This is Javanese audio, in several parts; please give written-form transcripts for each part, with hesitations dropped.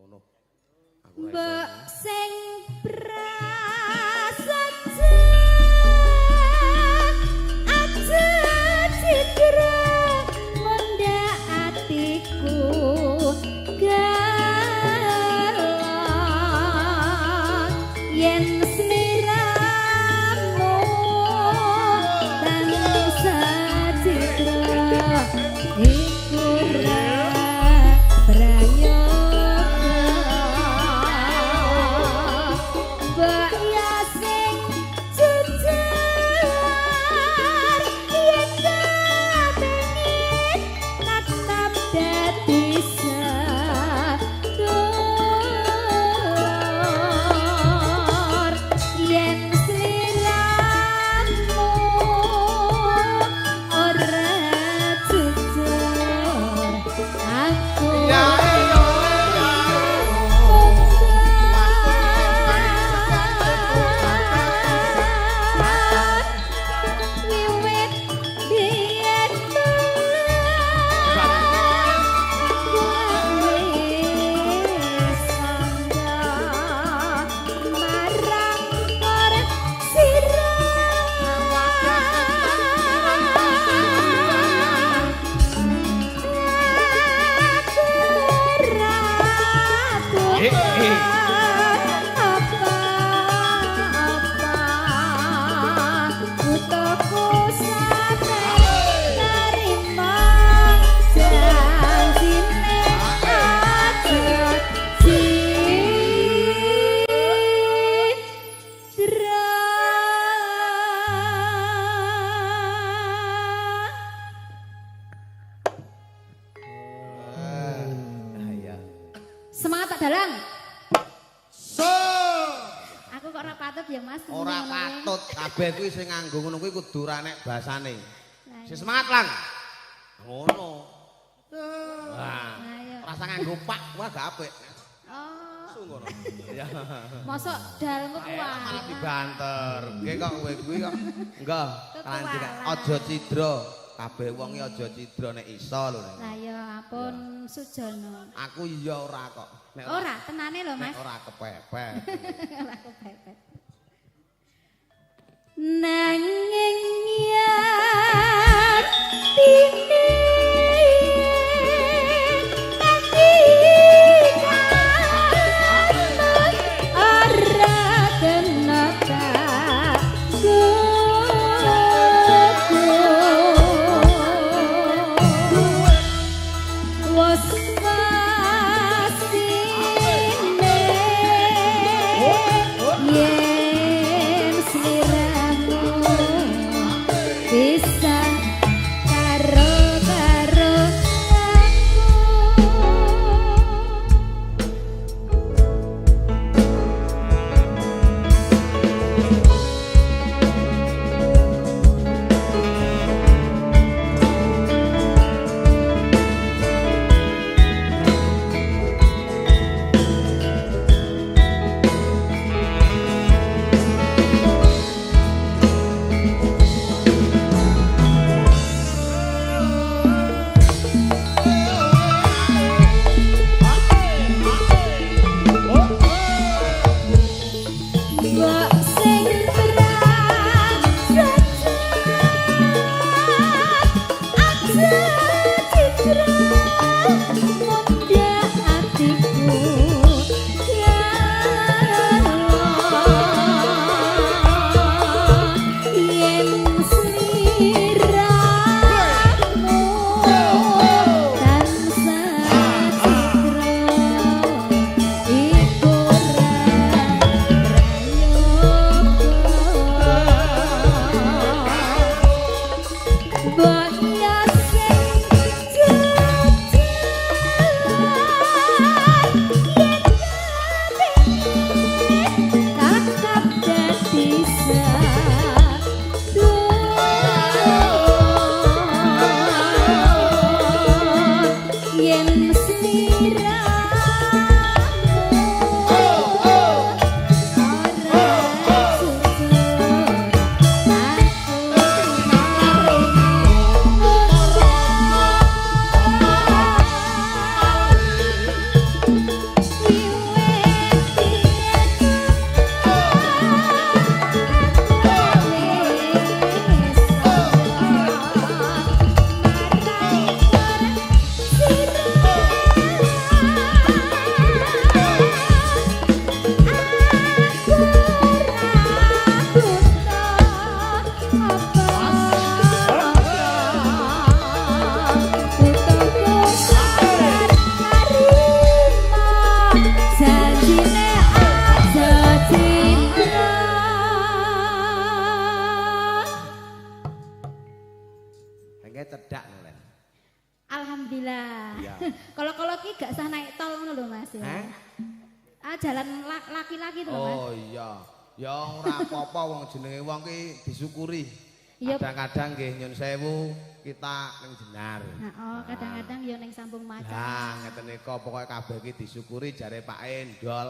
Ngono. Aku ora Mbok iso. sing prasaja aja cidra mundhak atiku galak yen sliramu tansah cidra iku ra prayoga. Mbok ya sing jujur yen kepengin tetep dadi sedulur yen sliramu ora jujur aku Ya, wiwit biyen wis kandha marang para sira aku ora Eh, eh. apa-apa butuhku sampe terima janjine aja cidra. Ah, iya. Semangat, Pak Dalang. So. Aku kok ora patut ya, Mas. Ora patut, kabeh kuwi sing nganggo ngono kuwi kudu ora nek basane. Lah, Sing semangat, Lang. Ngono. Wah. Ayo. Rasa nganggo pak, wah gak apik. Oh, Su ngono. Ya. Mosok dalmu Malah kuwi. dibanter. Nggih kok kowe kuwi kok. Enggak, Kekualan. Aja cidra. Kabeh wong iki aja cidra nek iso lho. Lah ya ampun, Sujono. Aku iya ora kok. Nek Ora, tenane lho, nek Mas. ora kepepet. Ora kepepet. Nanging yatine ati ora kena tak gugu. Was pastine yen sliramu bisa karo karo aku. Mbok sing prasaja aja cidra mundhak atiku galak yen sliramu tansah cidra iku ora prayoga. Mbok ya sing jujur yen Lah. Iya. Kalau-kalau ki gak sah naik tol ngono lho, Mas, ya. Heh? Ah, jalan laki-laki tuh lho, Mas. Oh iya. Ya ora apa-apa, wong jenenge wong ki disyukuri. Iya. Kadang-kadang nggih nyun sewu kita ning Jenar. Nah, oh, kadang-kadang ya ning Sambung Macan. Lah ngeten nika pokoke kabeh iki disyukuri. Jare Pak Endol,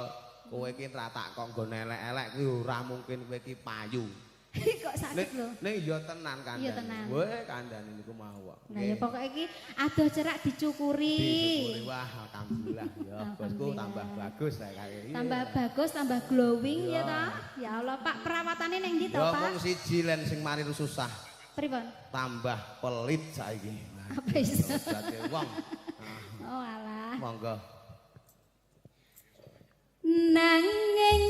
kowe iki ra tak kok nggon elek-elek kuwi ora mungkin kowe iki payu. Kok sakit lho. Ning ya tenan kandhane. Iya, tenan. Weh, kandhane niku mau kok. Nah, ya pokoke iki adoh cerak dicukuri. Disyukuri. Wah, alhamdulillah ya bosku Alhamdulillah. Tambah bagus saya kayak iki. Tambah bagus, tambah glowing ya Iya. ta. Ya Allah, Pak, perawatane ning ndi to, Ya Pak? mung siji len sing mari susah, Pripun? Tambah pelit saiki. Apa iso? Berarti wong. Oh alah. Monggo. Nanging